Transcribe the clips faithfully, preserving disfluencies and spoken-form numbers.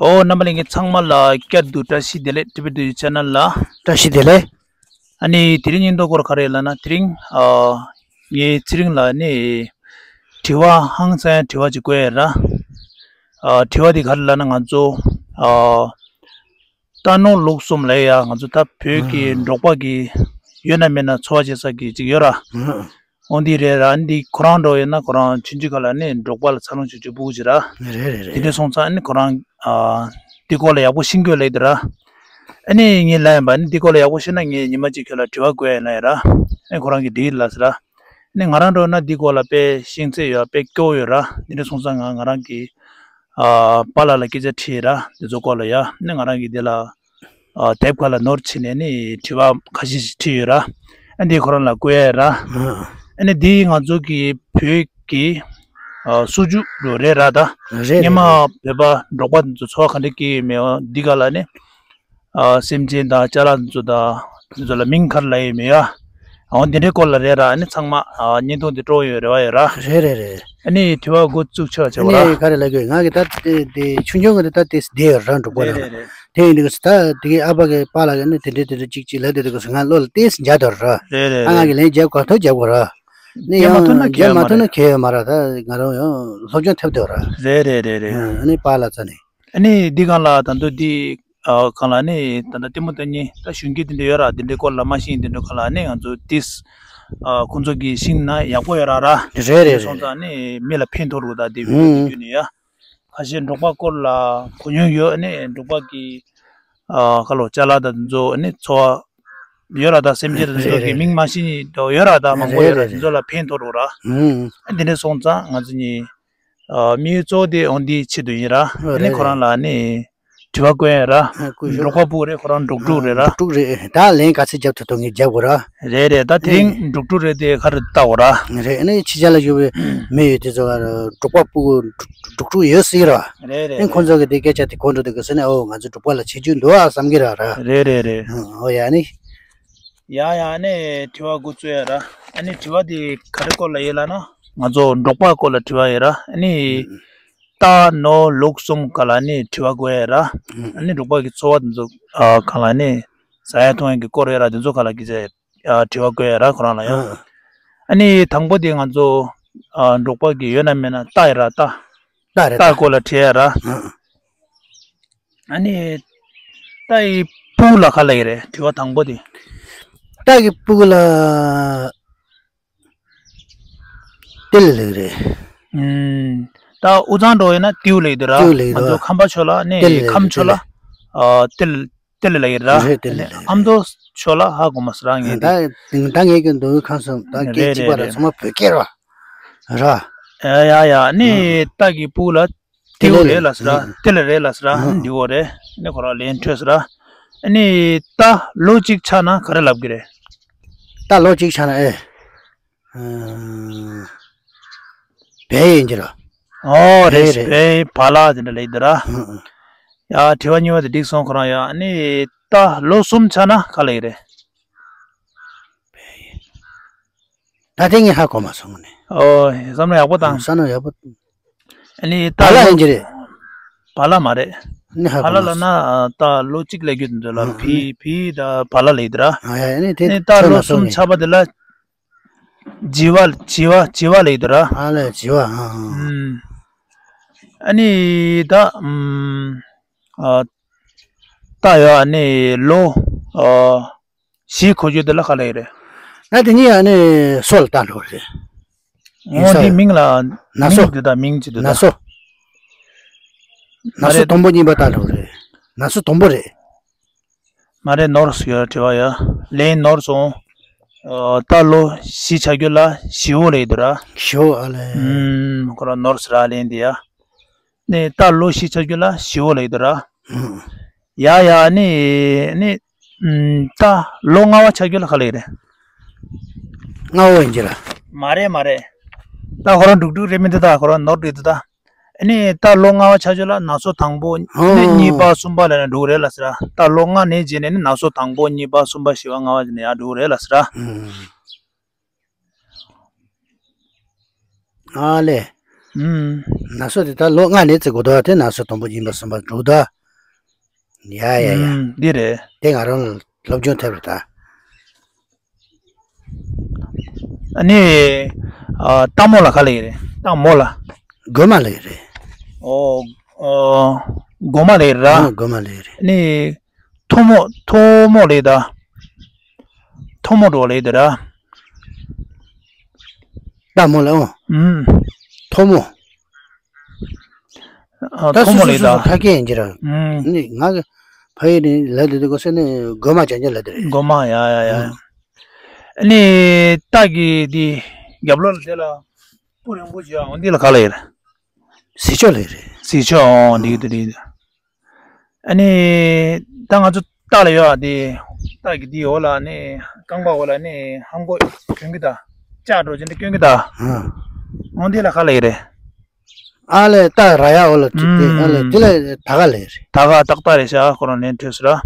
ཨོ། རྣམ་པ་ལྷན་རྒྱས་ཚང་མ་ལ་བསྐྱར་དུ་བཀྲ་ཤིས་བདེ་ལེགས། ཊི་བི་ཌི་ཆེ་ནལ་ལ་བཀྲ་ཤིས་བདེ་ལེགས། ཨ་ནི་དེ་རིང་སྙིང་དོན་སྐོར་ག་རེ་ལབ་ན། དེ་རིང་ཨ་ངའི་ཚེ་རིང་ལ་ནི་དྲི་བ་ཧང་སང་དྲི་བ་ཅིག་བཀོད་ཡོད་ར། ཨ་དྲི་བ་དེ་ག་རེ་ལབ་ན། ང་ཚོ་ཨ་རྟ་ནོར་ལུག་གསུམ་ལབ་ཡ། ང་ཚོ་ད་བོད་ཀྱི་འབྲོག་པ་གི་ཡོད་ན་མེད་ན་འཚོ་བ་སྐྱེལ་ས་གི་ཅིག་ཡོད་ར། འོ་འདི་རེད་ར། འདི་ཁོ་རང་འགྲོ་ཡོད་ན་ཁོ་རང་ཆུང་ཆུང་སྒང་ལ་ནི་འབྲོག་པ་ལ་འཚར་ལོངས་བྱེད་རྒྱུ་སྤུ་གུ་ཅིག་ར། རེད་རེད་རེད། དེ་འདྲ་སོང་ཙང་ནི་ཁོ་རང་ཨ་འདི་སྐོར་ལ་ཡག་པོ་ཤེས་ཀྱི་ཡོད་ལབ་འདུག་ར། ཨ་ནི་ངས་ལབ་ཡིན་པ། ནི་འདི་སྐོར་ལ་ཡག་པོ་ཤེས་ན་ངས་ཉི་མ་གཅིག་ཁྱོད་ལ་དྲི་བ་བཀོད་ཡིན་ལབ་ཡིན་ར། ཨ་ནི་ཁོ་རང་གིས་འགྲིག་ལབ་ཟེར་ར། ཨ་ནི་ང་རང་འགྲོ་ན་འདི་སྐོར་ལ་དཔེ་ཤེས་ཚད་ཡོད། དཔེ་སྐྱོ་བོ་ཡོད་ར། དེ་འདྲ་སོང་ཙང་ང་ང་རང་གི་ཨ་པཱ་ལགས་ལ་སྐད་ཆ་དྲིས་ར། འདི་ཚོ་སྐོར་ལ་ཡ། ཨ་ནི་ང་རང་གིས་འདི་ལ་ཨ་དེབ་ཁ་ལ་ནོར་བྱས་ནས་ནི་དྲི་བ་ཁ་ཤས་ཤིག་བྲིས་ཡོད་ར། ཨ་འདི་ཁོ་རང་ལ་བཀོད་ཡ་ར། ཨ་ནི་འདི་ང་ཚོ་གི་བོད་ཀྱི་ཨ་སྲོལ་རྒྱུན་རེད་ར། ད་རེད་རེད། སྔོན་མ་བོད་པ་འབྲོག་པ་འདི་ཚོ་འཚོ་བ་ག་འདྲ་སྐྱེལ་ཡོད་མེད། འོ་འདི་ག་ལ་ནི་ཨ་སེམས་ཅན་དང་ཅ་ལག་འདི་ཚོ་དང་འདི་ཚོ་ལ་མིང་ག་རེ་ལབ་ཡོད་མེད་ཡ། འོ་འདི་འདྲའི་སྐོར་ལ་རེད་ར། ཨ་ནི་ཚང་མ་ཨ་བརྙན་ཐུང་འདི་སྤྲོ་ཡོང་རེ་བ་ཡོད་ར། རེད་རེད་རེད། ཨ་ནི་དྲི་བ་འགོ་བཙུགས་ཆོག་བྱ་བ་ར། ཨ་ནི་ག་རེ་ལབ་དགོས། ང་གི་ད་དེ་དེ་ཆུང་ཆུང་གི་ད་དེ་བསྡད་ཡོད་ར། འབྲོག་པ་རེད་ལ། རེད་རེད། དེ་ཡིན་དུས་ད་དེ་གའི་ཨ་ཕ་གི་པཱ་ལགས་ཀྱིས་ནི་དེ་འདྲའི་དེ་འདྲའི་ཅིག་ཅིག་ལབ་བསྡད་དུས་སྐབས་སུ་ང་བློ་ལ་ཏོག་ཙམ་འཇགས་བསྡད་ཡོད་ར། རེད་རེད། ཨ་ང་རེད། གིས་ལན་རྒྱབ་ག་ཐུབ་རྒྱབ་དགོས་ར། ནི་རྒྱབ་མ་ཡང་ཐུབ་ན་རྒྱབ་མ་ཐུབ་ན་གལ་ཡོད་མ་ར། ད་ང་རང་ཡང་སློབ་སྦྱོང་ཐེབས་བསྡད་ཡོད་ར། རེད་རེད་རེད་རེད། ཨ་ནི་པཱ་ལགས་རྩ་ནས། ཨ་ནི་འདི་སྒང་ལ་ད་དུང་འདི་ཨ་སྒང་ལ་ནི་ད་ལྟ་ལྟད་མོ་ལྟ་མཁན་ད་གཞོན་སྐྱེས་དེ་འདྲ་ཡོད་ར། དེ་འདྲའི་སྐོར་ལ་མ་ཤེས་དེ་འདྲ་སྒང་ལ་ནི་ང་ཚོ་ཏིས་ཨ་ཁོང་ཚོ་གིས་ཤེས་ན་ཡག་པོ་ཡོད་ར་ར། རེད་རེད་རེད། སོང་ཙང་ནི་མི་ལ་ཕན་ཐོགས་རུ་ད་དེ་བི་ཌི་ཡོ་དེ་བརྒྱུད་ནས་ཡ། ཁ་ཤས་འབྲོག་པ་སྐོར་ལ་གོ་མྱོང་ཡོད། ཨ་ནི་འབྲོག་པ་གི་ཨ་ཁ་ལོ་ཅ་ལག་དང་དེ་ཚོ་ཨ་ནི་འཚོ་བ་ཡོད་ར། ད་སེམས་ཅན་དང་དེ་ཚོ་གི་མིང་མ་ཤེས་མཁན་ཡོད་ར། ད་མང་པོ་ཡོད་ར། དེ་ཚོ་ལ་ཕན་ཐོགས་རུ་ར། ཨ་དེ་འདྲ་སོང་ཙང་ང་ཚོ་གཉིས་ཨ་དམིགས་ཡུལ་གཙོ་བོ་དེ་འོ་འདིའི་ཆེད་དུ་ཡིན་ར། ཨ་ནི་ཁོ་རང་ལ་ནི་དྲི་བ་བཀོད་ཡ་ར། ཨ་བཀོད་ཤོག་འབྲོག་པ་སྤུ་གུ་རེད། ཁོ་རང་འབྲོག་ཕྲུག་རེད་ར། འབྲོག་ཕྲུག་རེད། ད་ལན་ག་ཚོད་རྒྱབ་ཐུབ་ཐུབ་ངས་རྒྱབ་དགོས་ར། རེད་རེད། ད་དེ་རིང་འབྲོག་ཕྲུག་རེད་དེ་ག་རེ་ལྟ་དགོས་ར། རེད། ཨ་ནི་ཕྱི་རྒྱལ་ལ་བཞུགས་པའི་མི་ཡོད་དེ་ཚོ་ག་རེ་འབྲོག་པ་སྤུ་གུ་འབྲོག་ཕྲུག་ཡོད་སྲིད་ར། རེད་རེད། ཨ་ནི་ཁོང་ཚོ་གི་དེ་སྐད་ཆ་དེ་གོ་འགྲོ་དུས་སྐབས་སུ་ནི་ཨོ་ང་ཚོ་འབྲོག་པ་ལ་བྱེད་རྒྱུ་འདུག་ཨ་བསམ་གི་ར་ར། རེད་རེད་རེད། ཨོ་ཡ་ནི། ཡ་ཡ། ཨ་ནི་དྲི་བ་འགོ་བཙུགས་ཡ་ར། ཨ་ནི་དྲི་བ་དེ་ག་རེ་སྐོར་ལ་ཡོད་ལབ་ན། ང་ཚོ་འབྲོག་པ་སྐོར་ལ་དྲི་བ་ཡོད་ར། ཨ་ནི་རྟ་ནོར་ལུག་གསུམ་སྒང་ལ་ནི་དྲི་བ་བཀོད་ཡ་ར། ཨ་ནི་འབྲོག་པ་གི་འཚོ་བ་དེ་ཚོ་ཨ་སྒང་ལ་ནི་ཟ་ཡ་འཐུང་ཡ་གི་སྐོར་ཡོད་ར། དེ་ཚོ་སྒང་ལ་སྐད་ཆ་ཨ་དྲི་བ་བཀོད་ཡ་ར། ཁོ་རང་ལ་ཡ། ཨ་ནི་དང་པོ་དེ་ང་ཚོ་ཨ་འབྲོག་པ་གི་ཡོད་ན་མེད་ན་རྟ་ཡོད་ར། རྟ། རྟ་རེད། རྟ་རྟ་སྐོར་ལ་དྲི་ཡ་ར། ཨ་ནི་རྟ་ཡི་སྤུ་གུ་ལ་ག་ལབ་ཀྱི་རེད། དྲི་བ་དང་པོ་དེ། རྟ་གི་སྤུ་གུ་ལ་ཏི་ལི་ལབ་ཀྱི་རེད། ཨུམ། ད་དབུས་གཙང་འགྲོ་ཡོད་ན་ཏིའུ་ལབ་ཀྱི་འདུག་ར། ཏིའུ་ལབ་ཀྱི་འདུག་ང་ཚོ་ཁམས་པ་ཕྱོགས་ལ་ནི་ཏི་ལི་ལབ་ཀྱི་ཁམས་ཕྱོགས་ལ་ཏི་ལི། ཨ་ཏི་ལི་ཏི་ལི་ལབ་ཀྱི་ར། རེད། ཏི་ལི་ལབ་ཀྱི་རེད། ཨ་མདོ་ཕྱོགས་ལ་ཧ་གོ་མ་སོང་ར་ངས་ད། ད་ངས་ཀྱི་མདོ་དབུས་ཁམས་གསུམ་ད་སྐད་རེད་གཅིག་པ་རེད་ར། རེད། ཚང་མ་བོད་སྐད་ར། ར། ཡ་ཡ་ཡ། ནི་རྟ་གི་སྤུ་གུ་ལ་ཏིའུ་རེད་ལབ་ཟེར་ར། ཏི་ལི་རེད་ལབ་ཟེར་ར། འདི་འོ་རེད། ནི་ཁོ་རང་ལན་འཕྲོད་ཟེར་ར། ནི་རྟ་ལོ་གཅིག་ཆགས་ན་ག་རེ་ལབ་ཀྱི་རེད། རྟ་ལོ་གཅིག་ཆགས་ན་ཨེ། ཨ། བལ་ཡིན་གྱི་ར། ཨོ་རེད། རེད་རེད། བལ་བ་ལ་དེ་འདྲ་ལབ་ཀྱི་འདུག་ར། ཨ་ཨ། ཡ་དྲི་བ་གཉིས་པ་དེ་འགྲིག་སོང་ཁོ་རང་ཡ། ནི་རྟ་ལོ་གསུམ་ཆགས་ན་ག་ལབ་ཀྱི་རེད། ད་དེ་ངས་ཧ་གོ་མ་སོང་ནི། ཨོ་བསམ་བློ་ཡག་པོ་བཏང་། བསམ་བློ་ཡག་པོ། ཨ་ནི་བ་ལ་རྟ་ལོ་ཡིན་གྱི་རེད། བ་ལ་མ་རེད། ནི་ཧ་བ་གོ་ལ་མ་ལབ་ན་སོང་། ཨ་རྟ་ལོ་གཅིག་ལབ་རྒྱུ་དེ་ཚོ་ལ་ཨ་བི་ཨ་ནི་བི་ད་བ་ལ་ལབ་ཀྱི་འདུག་ར། ཨ་ཡ་ཨ་ནི་དེ་ནི་རྟ་ལོ་གསུམ་ཆགས་པ་དེ་ལ་བྱི་བ་བྱི་བ་བྱི་བ་ལབ་ཀྱི་འདུག་ར། ཨ་ལས་བྱི་བ། ཨ་ཨ། ཨུམ། ཨ་ནི་ད་ཨུམ། ཨ་རྟ་ཡོད། ཨ་ནི་ལོ་ཨ་བཞི་འཁོར་རྒྱུ་དེ་ལ་ག་ལབ་ཀྱི་རེད། ད་དེ་གཉིས་ཨ་ནི་སོ་ལ་བཏགས་འགྲོ་གི་རེད། ཡིན་ས་རེད། འོ་འདི་མིང་ལ་ན་སོ། མིང་དེ་དང་མིང་ཅི་འདུག་ད། ན་སོ། ན་མ་སོ་རེད། དང་པོ་གཉིས་པ་བཏགས་འགྲོ་གི་རེད། ན་སོ་དང་པོ་རེད། མ་རེད། ནོར་སོང་ཡོད་དྲི་བ་ཡ། ལན་ནོར་སོང་། ཨ་རྟ་ལོ་བཞི་ཆགས་རྒྱུ་ལ་བཞི་བོ་ལབ་ཀྱི་འདུག་ར། བཞི་བོ་ཨ་ལས། ཨུམ། ཁོ་རང་ནོར་སོང་ར་ལན་དེ་ཡ། ནི་རྟ་ལོ་བཞི་ཆགས་རྒྱུ་ལ་བཞི་བོ་ལབ་ཀྱི་འདུག་ར། ཨུམ། ཡ་ཡ། ནི་ནི་ཨུམ། རྟ་ལོ་ལྔ་པ་ཆགས་རྒྱུ་ལ་ག་ལབ་ཀྱི་རེད། ལྔ་བོ་ཡིན་གྱི་ར། མ་རེད་མ་རེད། ད་ཁོ་རང་འབྲོག་ཕྲུག་རེད་མི་འདུག་ད་ཁོ་རང་ནོར་འགྲིག་འདུག་ད། ཨ་ནི་རྟ་ལོ་ལྔ་པ་ཆགས་རྒྱུ་ལ་ན་སོ་དང་པོ། ཨོ། ནི་གཉིས་པ་གསུམ་པ་ལབ་ནས་འགྲོ་གི་རེད་ལབ་ཟེར་ར། རྟ་ལོ་ལྔ་ནས་བྱས་ནས་ནི་ན་སོ་དང་པོ་གཉིས་པ་གསུམ་པ་བཞི་པ་ལྔ་པ་བྱས་ནས་ཡར་འགྲོ་གི་རེད་ལབ་ཟེར་ར། ཨུམ། ཨ་ལས། ཨུམ། ན་སོ་དེ་ད་ལོ་ལྔ་ནས་བརྩི་དགོས་འདུག་དེ་ན་སོ་དང་པོ་གཉིས་པ་གསུམ་པ་དྲུག་ད། ཡ་ཡ་ཡ། ཨུམ། འདི་རེད། དེ་ང་རང་ལ་སློབ་སྦྱོང་ཐེབས་རེད་ད། ཨ་ནི། ཨ། སྟག་མོ་ལ་ག་ལབ་ཀྱི་རེད། སྟག་མོ་ལ། རྒོད་མ་ལབ་ཀྱི་རེད། ཨོ། ཨོ། རྒོད་མ་ལབ་ཀྱི་རེད་ར། ཨ། རྒོད་མ་ལབ་ཀྱི་རེད། ཨ་ནི། ཐོ་མོ། ཐོ་མོ་ལབ་ཀྱི་ད། ཐོ་མོ་འགྲོ་ལབ་ཀྱི་ད་ར། སྟག་མོ་ལ་ཨོ། ཨུམ། ཐོ་མོ། ཨ། ད་ཐོ་མོ་སོ་ལབ་ཀྱི་ད། སོ་སོ་ཕ་སྐད་ཡིན་གྱི་ར། ཨུམ། ནི་ང་གི་ཕ་ཡུལ་ནས་ལབ་དེ་དེ་གོ་སེ་ནི་རྒོད་མ་ཅན་ཅན་ལབ་དེ་རེད། རྒོད་མ། ཡ་ཡ་ཡ་ཡ། ཨུམ། ཨ་ནི་སྟག་གི་འདི་རྒྱབ་ལོགས་ལ་དེ་ལ་སྤུ་རིང་པོ་ཅིག་ཡོད། འོ་འདི་ལ་ག་ལབ་ཀྱི་རེད། གཟིག་ཕྱོགས་ལབ་ཀྱི་རེད། གཟིག་ཕྱོགས། འོ་འདི་གི་འདི་རེད། ཨ་ནི་ད་ང་ཚོ་སྟག་ལ་ཡོད་ཨ། དེ་སྟག་གི་འདི་འོག་ལ་ནི་རྐང་པ་འོག་ལ་ནི་ཧམ་གོ་གྱོན་གྱི་ད། ལྕགས་སྒྲོག་ཅན་དེ་གྱོན་གྱི་ད། ཨ། འོ་འདི་ལ་ག་ལབ་ཀྱི་རེད། ཨ་ལས་སྟག་ར་ཡ་འོག་ལ་བྲིས་ཏེ། ཨ་ལས་དེ་ལ་ད་ག་ལབ་ཀྱི་རེད། ད་ག་ཏག་ཏག་རེད་ཤག་ཁོ་རང་ལན་འཕྲོད་སོང་ར།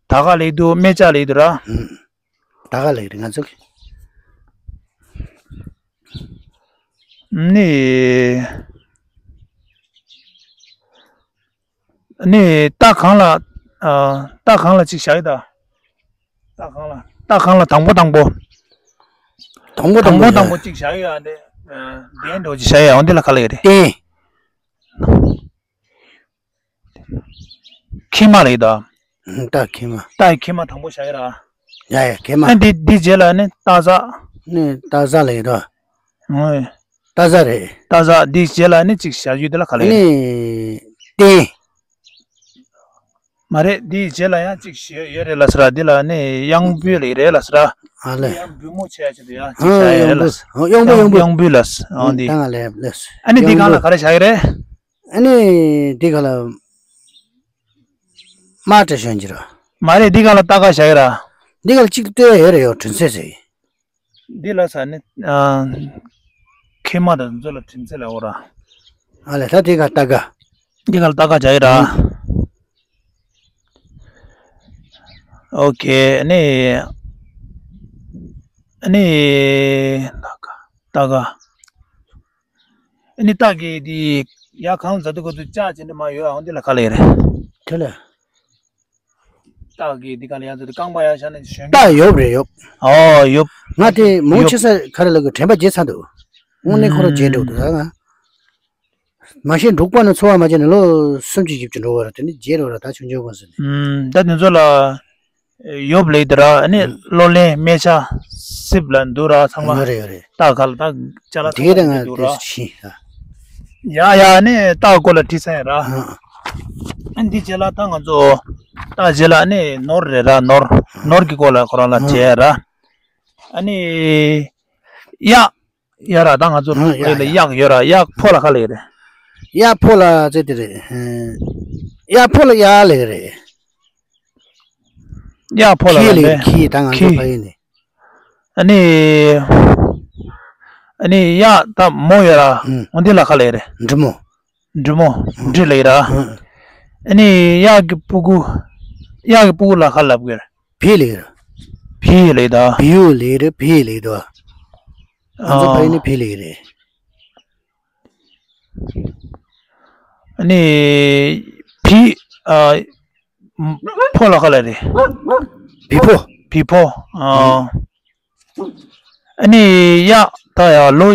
ད་ག་ལབ་ཀྱི་འདུག་སྨད་ལྕགས་ལབ་ཀྱི་འདུག་ར། ཨུམ། ད་ག་ལབ་ཀྱི་རེད་ང་ཚོ་གི། ནི། ནི་སྟག་སྒང་ལ། ཨ། སྟག་སྒང་ལ་གཅིག་བཞག་ཡོད་ད། སྟག་སྒང་ལ། སྟག་སྒང་ལ་དང་པོ་དང་པོ། དང་པོ་དང་དང་པོ་པོ་དང་ཡ། པོ་གཅིག་བཞག་ཡོད་ཨ། འདི་གདན་འདྲ་བོ་གཅིག་བཞག་ཡོད། འོ་འདི་ལ་ག་ལབ་ཀྱི་རེད། སྟན། ཁྱི་མ་ལབ་ཀྱི་ད། ཨུམ། སྟག་ཁྱི་མ། སྟག་ཁྱི་མ་དང་པོ་བཞག་ཡོད་ར། ཡ་ཡ་ཁྱི་མ། ཨ་འདི་འདི་རྗེས་ལ་ནི་སྟག་གཟའ། ནི་སྟག་གཟའ་ལབ་ཀྱི་ད། ཨོ། སྟག་གཟའ་རེད། སྟག་གཟའ། འདི་རྗེས་ལ་ནི་གཅིག་བཞག་ཡོད་དེ་ལ་ག་ལབ་ཀྱི་རེད། ནི་སྟན། མ་རེད། འདིའི་རྗེས་ལ་ཡང་གཅིག་ཞིག་ཡོད་རེད་ལབ་ས་ར། འདི་ལ་ནི་གཡང་འབུལ་ལབ་རེད་ལབ་ས་ར། ཨ་ལས། ཡང་འབུལ་མོ་བྱས་ཆེད་དུ་ཡང་གཅིག་ཨ་བྱ་ཡ་རེད་ལབ། གཡང་འབུལ། ཨ། གཡང་འབུལ། གཡང་འབུལ་ལབ། ཨ། ཨ་འདི། ད་ང་ལས་ལས། ཨ་ནི་འདི་གཡང་སྒང་ལ་འབུལ། ག་རེ་བཞག་གི་རེད། ཨ་ནི་འདི་ག་ལ་དམག་སྤྲད་ཤོན་གྱི་ར། མ་རེད། འདི་ག་ལ་སྟག་གཟའ་བཞག་གི་ར། འདི་ག་ལ་གཅིག་ལྟོས་ཡོད་རེད། ཡོད་དྲིན་ཚེ་ཟེར། འདི་ལ་ས་ནི། ཨ། ཁྱི་མ་དང་ཚོ་ལ་དྲིན་ཚེ་ལ་འོ་ར། ཨ་ལས། ད་འདི་ག་སྟག་གཟའ། འདི་ག་ལ་སྟག་གཟའ་བྱ་ཡི་ར། ཨུམ། ཨོ་ཁེ། ཨ་ནི། ཨ་ནི། སྟག་གཟའ། སྟག་གཟའ། ཨ་ནི་སྟག་གི་འདི་ཡར་གང་ལ་འཛེགས་དུས་སྐབས་སུ་ལྕགས་ཅན་འདི་མ་ཡོད་ཨང་། འདི་ལ་ག་ལབ་ཀྱི་རེད། དེ་ལ། སྟག་གི་འདི་ག་ལ་ཡར་འཛེགས་དུས་རྐང་པ་ཡར་བཞག་ནས་ཞོན། སྟག་ཡོབ་རེད་ཡོབ། ཨོ་ཡོབ། ང་དེ་མོ་ཡོབ། ཆེ་ས་ག་རེ་ལབ་དགོས། དྲན་པ་བརྗེད་ཚར་འདུག། དངོས་གནས་ཁོ་རང་བརྗེད་འགྲོ་འདུག་ད་ང་། མ་གཞི་འབྲོག་པ་ནས་འཚོ་བ་མ་བྱས་ནས་ལོ་སུམ་ཅུ་བཞི་བཅུ་འགྲོ་བ་རེད། དེ་ནི་བརྗེད་འགྲོ་ར། ད་ཆུང་ཆུང་གོང་ས་ནས། ཨུམ། ད་དེ་ཚོ་ལ་ཡོབ་ལབ་དུས་ར། ཨ་ནི་ཨུམ། གློ་ལེན་སྨད་ཆ་སྲིབ་ལ་འདུག་ར་ཚང་མ། ཡོད་རེད་ཡོད་རེད། སྟག་ག་ལ་ད་ཅ་ལག་དེ་ག་ཚང་མ་ད་ང་འདུག་དེ་ར། ཤི་ད། ཡ་ཡ། ཨ་ནི་སྟག་སྐོར་ལ་བྲིས་ཚར་ཡ་ར། ཨ། ཨ་འདི་རྗེས་ལ་ད་ང་ཚོ་སྟག་རྗེས་ལ་ཨ་ནི་ནོར་རེད་ར། ནོར། ནོར་གྱི་སྐོར་ལ་ཁོ་རང་ལ་ཨ་བྱས་ཡ་ར། ཨ་ནི་གཡག་ཡོད་ར། ད་ང་ཚོ་ཨ་བོད་ཡ་ལ་ཡ། གཡག་ཡོད་ར། གཡག་ཕོ་ལ་ག་ལབ་ཀྱི་རེད། གཡག་ཕོ་ལ་ཙེ་དེ་རེད། ཨ། གཡག་ཕོ་ལ་གཡག་ལབ་ཀྱི་རེད། གཡག་ཕོ་ལ་ཁྱི་ལབ་ལབ་པས། ཁྱི། ད་ང་ཚོ་ཁྱི། ཕ་ཡུལ་ནས། ཨ་ནི། ཨ་ནི་གཡག་ད་མོ་ཡོད་ར། ཨུམ། འོ་འདི་ལ་ག་ལབ་ཀྱི་རེད། འབྲི་མོ། འབྲི་མོ། ཨུམ། འབྲི་ལབ་ཀྱི་ར། ཨུམ། ཨ་ནི་གཡག་གི་སྤུ་གུ། གཡག་གི་སྤུ་གུ་ལ་ག་ལབ་ཀྱི་རེད། བྱི་ལབ་ཀྱི་ར། བྱི་ལབ་ཀྱི་ད། བྱི་ལབ་ཀྱི་རེད། བྱི་ལབ་ཀྱི་འདུག། ང་ཚོ་ཨ། ཕ་ཡུལ་ནས་བྱི་ལབ་ཀྱི་རེད། ཨ་ནི་བྱི། ཨ། ཕོ་ལ་ག་ལབ་རེད། བྱི་ཕོ། བྱི་ཕོ། ཨ། ཨ་ནི་གཡག་ད་ཡ་ལོ་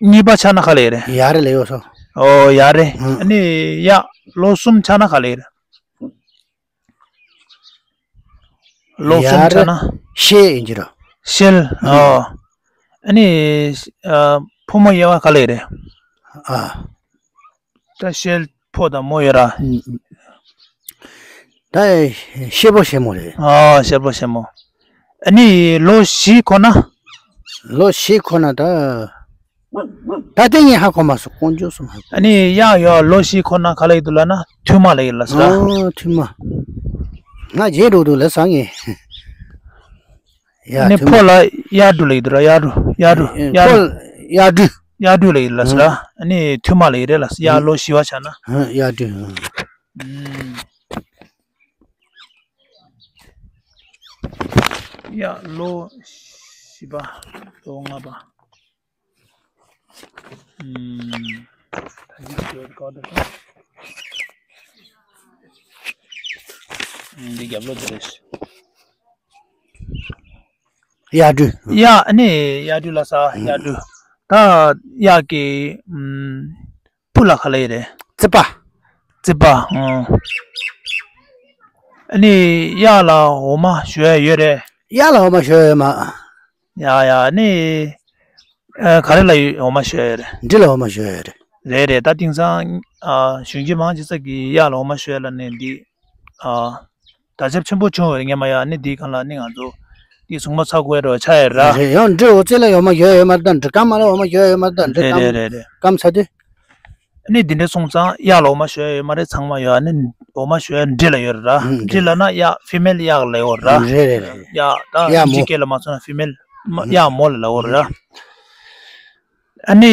གཉིས་པ་ཆགས་ན་ག་ལབ་རེད། ཡར་ལབ་ཡོད་སོ། ཨོ་ཡར་རེད། ཨ། ཨ་ནི་གཡག་ལོ་གསུམ་ཆགས་ན་ག་ལབ་རེད། ལོ་གསུམ་ཆགས་ན། ཡར་ཤེལ་ཡིན་གྱི་ར། ཤེལ། ཨ། ཨ་ནི། ཨ། ཕོ་མོ་དབྱེ་བ་ག་ལབ་རེད། ཨ། ད་ཤེལ་ཕོ་དང་མོ་ཡོད་ར། ད་ཤེལ་ཕོ་ཤེལ་མོ་རེད། ཨ། ཤེལ་ཕོ་ཤེལ་མོ། ཨ་ནི་ལོ་བཞི་འཁོར་ན། ལོ་བཞི་འཁོར་ན་ད། ད་ལྟ་ངས་ཧ་གོ་མ་སོང་། དཀོན་མཆོག་གསུམ་ཧ་གོ། ཨ་ནི་གཡག་ཡོད་ལོ་བཞི་འཁོར་ན་ག་ལབ་ཀྱི་འདུག་ལབ་ན་ཐུར་མ་ལབ་ཀྱི་ལབ་ས་ར། ཨོ་ཐུར་མ། ང་བརྗེད་འགྲོ་འདུག་ལབ་ས་ངས། ཡ། ཨ་ནི་ཐུར་མ། ཕོ་ལ་གཡག་འབྲུག་ལབ་ཀྱི་འདུག་ར། གཡག་འབྲུག། གཡག་འབྲུག། ཨེ། གཡག་ཕོ་འབྲུག། གཡག་འབྲུག་ལབ་ཀྱི་ལབ་ས་ར། ཨ་ནི་ཐུར་མ་ལབ་ཀྱི་རེད་ལབ་ས། གཡག་ལོ་བཞི་པ་ཆགས་ན། ཨ། གཡག་འབྲུག། ཨ། ཨུམ། གཡག་ལོ་བཞི་པ། ལོ་ལྔ་པ། ཨུམ། ད་འདི་ཚོ་ག་འདྲ་འདི་རྒྱབ་ལོགས་འདི་རེད། གཡག་འབྲུ། གཡག་ཨ་ནི་གཡག་འབྲུ་ལ་ས་གཡག་འབྲུ། ད་གཡག་གི་ཨུམ། སྤུ་ལ་ག་ལ་ཡོད་རེད། རྩིད་པ། རྩིད་པ། ཨོ། ཨ་ནི་གཡག་ལ་འོ་མ་བཞོ་ཡ་ཡོད་རེད། གཡག་ལ་འོ་མ་བཞོ་ཡ་ཡོད་མ། ཡ་ཡ་ཨ་ནི། ཨ། ག་རེ་ལ་ཡོད་འོ་མ་བཞོ་ཡ་ཡོད་རེད། འབྲི་ལ་འོ་མ་བཞོ་ཡ་ཡོད་རེད། རེད་རེད། ད་དེང་སང་ཨ་གཞོན་སྐྱེས་མང་ཆེ་ས་གིས་གཡག་ལ་འོ་མ་བཞོ་ཡ་ལ་ནི་འདི། ཨ། དར་ཁྱབ་ཆེན་པོ་བྱུང་བ་རེད། སྔོན་མ་ཡ་ནི་འདིའི་སྒང་ལ་ནི་ང་ཚོ་འདི་གཟུགས་མོ་ཚ་དགོས་རོ་ཆ་ཡ་ར། རེད། ཡང་འབྲི་འོ་ཙེ་ལ་འོ་མ་ཡོད་ཡོད་མ་རེད། ད་འབྲི་སྐམ་མ་ལ་འོ་མ་ཡོད་ཡོད་མ་རེད། ད་འབྲི་རེད་སྐམ། རེད་རེད་རེད། སྐམ་ཚ་དུས། ནི་འདི་འདྲ་སོང་ཙང་གཡག་ལ་འོ་མ་བཞོ་ཡ་ཡོད་མ་རེད། ཚང་མ་ཡོད་ནི་འོ་མ་བཞོ་ཡ་འབྲི་ལ་ཡོད་ར། ཨུམ། འབྲི་ལ་ན་གཡག་ཕི་མེལ་གཡག་ལ་ཡོད་ར། རེད་རེད་རེད། གཡག་ད་གཡག་མོ། སྤྱི་སྐད་ལ་མ་སོང་ན་ཕི་མེལ་གཡག་མོ་ལ་ལ་ཡོད་ར། ཨ་ནི་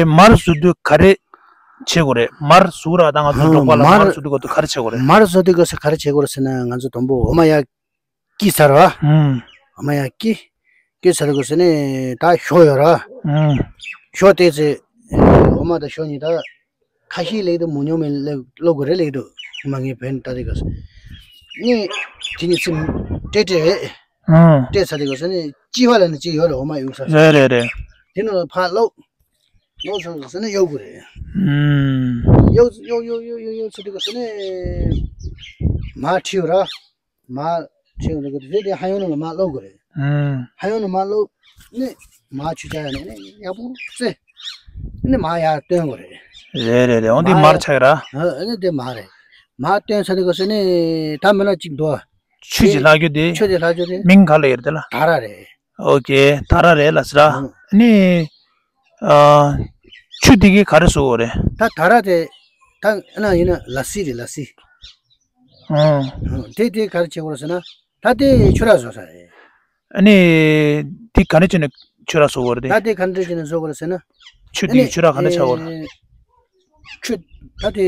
མར་བཟོ་དུས་ག་རེ་བྱེད་དགོས་རེད། མར་བཟོ་ར་ད་ང་ཚོ་ཨ། འབྲོག་པ་ལ་མར། མར་བཟོ་དུས་ག་དུས་ག་རེ་བྱེད་དགོས་རེད། མར་བཟོ་དུས་ག་ས་ག་རེ་བྱེད་དགོས་རེད་ཟེར་ན་ང་ཚོ་དང་པོ་འོ་མ་ཡར་བསྐྱིས་ཚར་བ། ཨུམ། འོ་མ་ཡར་བསྐྱིས། བསྐྱིས་ཚར་དུས་ག་ས་ནས་ད་ཞོ་ཡོད་ར། ཨུམ། ཞོ་དེ་ཚེ་འོ་མ་དང་ཞོ་གཉིས་ད་ཁ་ཤས་ལེགས་འདུག་མང་ཉུང་མེད་ལེགས་ལོ་དགོས་རེད། ལེགས་འདུག་མ་ངའི་བན་ད་དེ་ག་ས་ནི་དེ་གཉིས་ཚེ་སྤྲད་སྤྲད་རེད། ཨུམ། སྤྲད་ཚར་དུས་ག་ས་ནས་གཅིག་པ་ལ་ནི་གཅིག་ཡོད་རེད། འོ་མ་ཡོད་ས། རེད་རེད་རེད། དེ་ནང་ཕར་སློག་ཡོག་ཚོ་ཟེར་ནས་གཡོག་དགོས་རེད། ཨུམ། གཡོག་གཡོག་གཡོག་གཡོག་གཡོག་ཚོ་དེ་ག་ཟེར་ནས་མར་ཁྲིད་ར། མར་ཁྲིད་ར་གི་དེ་དེ་ཧ་ཡང་ནང་ལ་མར་སློག་དགོས་རེད། ཨུམ། ཧ་ཡང་ནང་མར་སློག་ནས་མར་ཆུ་བཅག་ཡ་ནས་ནས་ཡག་པོ་བསྲེ། ནས་མར་ཡར་བཏོན་དགོས་རེད། རེད་རེད་རེད། འོ་འདི་མར་མར་ཡར་ཆགས་ར། ཨ་ནི་དེ་མར་རེད། མར་བཏོན་ཚར་དེ་ག་ཟེར་ནས་ད་མི་ལ་གཅིག་འདུག་ཆུ་ཅིག་ལྷག་རྒྱུ་དེ། ཆུ་དེ་ལྷག་རྒྱུ་དེ། མིང་ག་ལ་ཡོད་དེ་ལ། ད་ར་རེད། ཨོ་ཀེ། ད་ར་རེད་ལ་སི་ར། ཨ་ནི། ཨ། ཆུ་དེ་གི་ག་རེ་བཟོ་དགོས་རེད། ད་ད་ར་དེ། ད་ཨ་ན་ཡིན་ན་ལ་སི་རེད་ལ་སི། ཨང་། དེ་དེ་ག་རེ་བྱེད་དགོས་རེད་ཟེར་ན། ད་དེ་ཆུ་ར་བཟོ་ས་རེད། ཨ་ནི། དེ་ག་རེ་བྱས་ནས་ཆུ་ར་བཟོ་དགོས་རེད་དེ། ད་དེ་ག་འདྲ་བྱས་ནས་བཟོ་དགོས་རེད་ཟེར་ན། ཆུ་དེ་ཆུ་ར་ག་འདྲ་ཆགས་དགོས་རེད། ཆུ། ད་དེ་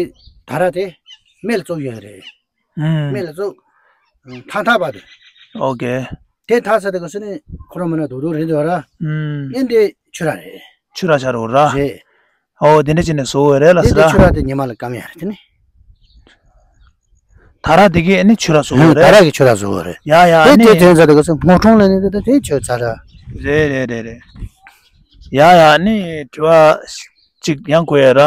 ད་ར་དེ་མེ་ལ་བཙོ་ཡོད་རེད། ཨུམ། མེ་ལ་བཙོ། ཐག་ཐག་པ་དེ། ཨོ་ཀེ། དེ་ཐག་ཚ་དེ་ག་ཟེར་ནས་ཁོ་རང་མ་ན་རྡོག་རྡོག་རེད་འདུག་ར། ཨུམ། ཨེ་འདི་ཆུ་ར་རེད། ཆུ་ར་ཆ་རུ་ར། རེད། ཨོ་དེ་འདྲ་བྱས་ནས་བཟོ་འོས་རེད་ལ་དེ་ཟེར་དེ་ར། ཆུ་ར་དེ་ཉི་མ་ལ་སྐམ་ཡ་རེད་དེ་ནི། ད་ར་དེ་གས་ཨེ་ནི་ཆུ་ར་བཟོ་ཨུམ། འོས་ད་རེད། ར་གི་ཆུ་ར་བཟོ་འོས་རེད། ཡ་ཡ་ཨེ་དེ་ནི། དེ་དོན་ཚ་དེ་ག་ཟེར་སྔོ་ཁྲོང་ལ་ནི་དེ་དེ་ཆུ་ཚ་ར། རེད་རེད་རེད་རེད། ཡ་ཡ་ནི་དྲི་བ། གཅིག་ཡང་གོ་ཡ་ར།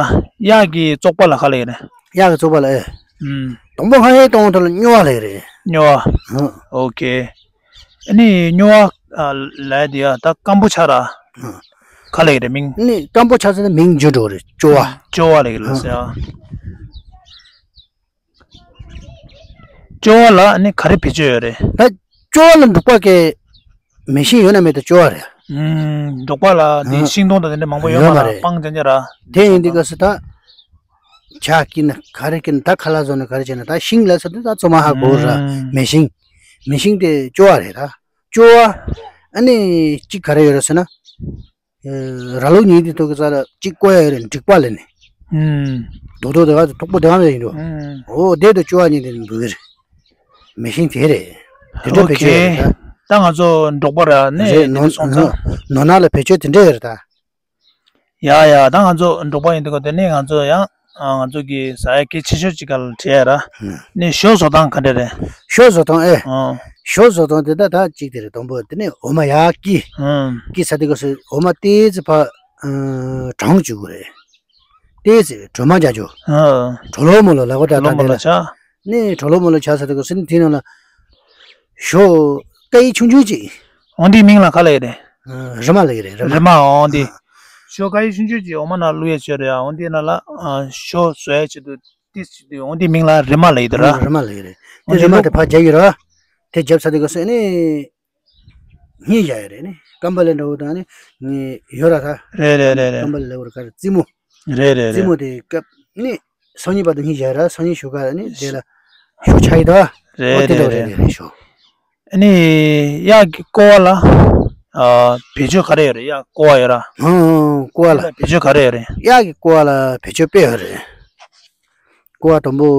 གཡག་གི་བཙོག་པ་ལ་ག་ལ་ཡིན་ན། གཡག་གི་བཙོག་པ་ལ་ཨེ། ཨུམ། དང་པོ་ཧ་ཧེ་གཏོང་ཐུབ་ལ་སྨྱོ་བ་ལ་ཡི་རེད། སྨྱོ་བ། ཨུམ། ཨོ་ཀེ། ཨ་ནི་སྨྱོ་བ་ལ་དེ་ཡ་ད་སྐམ་པོ་ཆགས་ར། ཨུམ། ག་ལ་ཡི་རེད་མིང་། ཨ་ནི་སྐམ་པོ་ཆགས་ཟེར་ན་མིང་འཇུ་འགྲོ་རེད་སྐྱོ་བ། སྐྱོ་བ་ལ་ཡི་ལ་ཟེར་ཨ། སྐྱོ་བ་ལ་ནི་ག་རེ་བེད་སྤྱོད་ཡོད་རེད། ད་སྐྱོ་བ་ལ་འབྲུག་པ་སྐད་མེ་ཤིང་ཡོད་ན་མེད་ད་སྐྱོ་བ་རེད། ཨུམ། འབྲུག་པ་ལ་དེ་ཨ་ཤིང་སྡོང་དང་དེ་འདྲ་མང་པོ་ཡོད་ཡོད་མ་མ་རེད། རེད་སྤང་ཅན་ཅན་ར། དེ་ཡིན་དུས་སྐབས་སུ་ད་ཇ་སྐྱིད་ན་ག་རེ་སྐྱིད་ན་ད་ཁ་ལག་བཟོ་ན་ག་རེ་བྱས་ན་ད་ཤིང་ལ་ཟེར་དུས་ད་ཚོ་མ་ཧ་གོ་ར། ཨུམ། མེ་ཤིང་། མེ་ཤིང་དེ་སྐྱོ་བ་རེད་ད། སྐྱོ་བ། ཨ་ནི་གཅིག་ག་རེ་ཡོད་རེད་ཟེར་ན། ར་ལུག་ཉིན་དེ་ཐོག་གི་རྩ་ལ་གཅིག་བཀོལ་ཡ་ཡོད་རེད་འགྲིག་པ་ལས་ནས། ཨུམ། རྡོག་རྡོག་དེ་ག་ཐོག་པོ་དེ་ག་མེད་ཡིན་འགྲོ། ཨུམ། འོ་དེ་དུ་བཅུ་བ་ཉིན་དེ་འབུལ་གི་རེད། མེ་ཤིང་དེ་རེད། དེ་འདྲ་ཨོ་བེད་སྤྱོད་ཡ་ཀེ། རེད་ད། ད་ང་ཚོ་འབྲོག་པ་ར་ནས་རེད། དེ་ནོར་འདྲ་སོང་ཙང་། ནོར་ནག་ལ་བེད་སྤྱོད་དེ་འདྲ་ཡོད་རེད་ད། ཡ་ཡ་ད་ང་ཚོ་འབྲོག་པ་ཡིན་དུས་ག་དེ་ནས་ང་ཚོ་ཡང་། ང་ཚོ་གི་ཟ་ཡ་གལ་ཆེ་ཤོས་ཅིག་ག་ལ་དྲི་ཡ་ར། ཨུམ། ནས་ཞོ་བཟོ་སྟངས་ག་འདྲ་རེད། ཞོ་བཟོ་སྟངས་ཨེ། ཨོ། ཞོ་བཟོ་སྟངས་དེ་ད་ད་གཅིག་དེ་རེད། དང་པོ་དེ་ནས་འོ་མ་ཡར་བསྐྱིས། ཨུམ། བསྐྱིས་ཚར་དུས་སྐབས་སུ་འོ་མ་ཏོག་ཙམ་ཕར། ཨ། གྲང་བཅུག་དགོས་རེད། ཏོག་ཙམ་དྲོ་མ་རྒྱག་རྒྱུ། ཨ། གྲོ་ལོ་མོ་ལོ་ལབ་དགོས་ད། གྲོ་ལོ་ད་མོ་དེ་ལོ་ལ་ཆགས། ནས་གྲོ་ལོ་མོ་ལོ་ཆགས་ཚར་དུས་སྐབས་སུ་ནི་དེ་ནང་ལ་ཞོ་ཀ་ཡི་ཆུང་ཆུང་ཅིག་འོ་འདིའི་མིང་ལ་ག་ལབ་ཡ་རེད། ཨ། རི་མ་ལབ་ཡ་རེད། རི་མ། རི་མ་འོ་འདི། ཨ། ཞོ་ཀ་ཡི་ཆུང་ཆུང་ཅིག་འོ་མ་ནང་བླུགས་ཡ་ཅིག་ཡོད་རེད་ཡ། འོ་འདི་ནང་ལ། ཨ། ཞོ་བཟོ་ཡ་ཆེད་དུ་ཏིས་ཅིག་འདུག་འོ་འདིའི་མིང་ལ་རི་མ་ལབ་ཡ་དེ་ར། རི་མ་ལབ་ཡ་རེད། འོ་དེ་འདི་རི་མ་བླུགས། དེ་ཕར་རྒྱབ་ཡོད་ར། དེ་རྒྱབ་ཚར་དུས་སྐབས་སུ་ནི། སྙིང་རྗེ་ཡ་རེད་ནི། སྐམ་པ་ལས་འདྲ་བོ་དང་ནི་ངས་ཡོད་ར་ད། རེད་རེད་རེད་རེད། སྐམ་པ་ལས་འདྲ་བོ་ག་རེ་རྩེད་མོ། རེད་རེད་རྩེད་རེད། མོ་དེ་སྐབས་ནི་སང་ཉིན་བར་དུ་སྙིང་རྗེ་ཡ་ར། སང་ཉིན་ཞོ་ཀ་ནི་དེ་ལ་ཞོ་ཆགས་ཡི་ད། རེད་ཨོ་དེ་འདྲ་རེད་བོ་རེད་རེད། རེད་རེད་ཞོ། ཨ་ནི་གཡག་གི་ཀོ་བ་ལ་ཨ་བེད་སྤྱོད་ག་རེ་ཡོད་རེད། གཡག་ཀོ་བ་ཡོད་ར། ཧང་ཀོ་བ་ལ། བེད་སྤྱོད་ག་རེ་ཡོད་རེད། གཡག་གི་ཀོ་བ་ལ་བེད་སྤྱོད་དཔེ་ཡོད་རེད། ཀོ་བ་དང་པོ།